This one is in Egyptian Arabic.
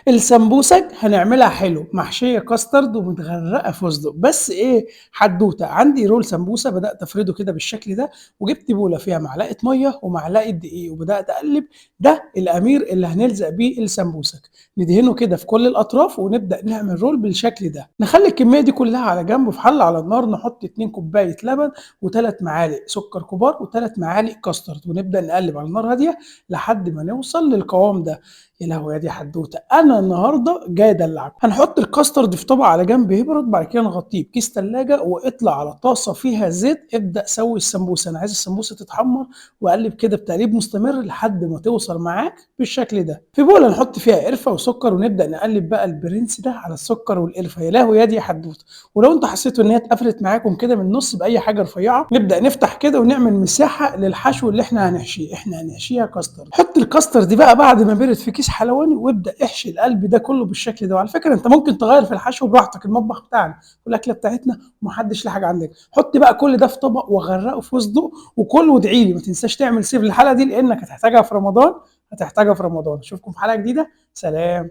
السمبوسك هنعملها حلو، محشيه كاسترد ومتغرقه فستق. بس ايه حدوته؟ عندي roll سمبوسة بدات افرده كده بالشكل ده، وجبت بوله فيها معلقه مية ومعلقة دقيق وبدات اقلب. ده الامير اللي هنلزق بيه السمبوسك، ندهنه كده في كل الاطراف ونبدا نعمل roll بالشكل ده. نخلي الكمية دي كلها على جنب. في حله على النار نحط 2 كوباية لبن و3 معالق سكر كبار و3 معالق كاسترد، ونبدا نقلب على النار هادية لحد ما نوصل للقوام ده. يا لهوي يا دي حدوتة، انا النهارده جاي ادلعكم. هنحط الكاسترد في طبق على جنب يبرد، بعد كده نغطيه بكيس ثلاجه واطلع على طاسه فيها زيت. ابدا سوي السمبوسه، انا عايز السمبوسه تتحمر، واقلب كده بتقليب مستمر لحد ما توصل معاك بالشكل ده. في بوله نحط فيها قرفه وسكر ونبدا نقلب بقى البرنس ده على السكر والقرفه. يا لهوي يا دي حدوتة. ولو انتوا حسيتوا ان هي اتقفلت معاكم كده من النص باي حاجة رفيعة، نبدا نفتح كده ونعمل مساحة للحشو اللي احنا هنحشيه. احنا هنحشيها كاسترد. حط الكاسترد دي بقى بعد ما برد في كيس حلواني، وابدا احشي القلب ده كله بالشكل ده. وعلى فكرة انت ممكن تغير في الحشو براحتك، المطبخ بتاعنا والاكله بتاعتنا ومحدش له حاجة عندك. حط بقى كل ده في طبق وغرقه في فستق وكل وادعي لي. ما تنساش تعمل save للحلقة دي لانك هتحتاجها في رمضان، هتحتاجها في رمضان. اشوفكم في حلقة جديدة، سلام.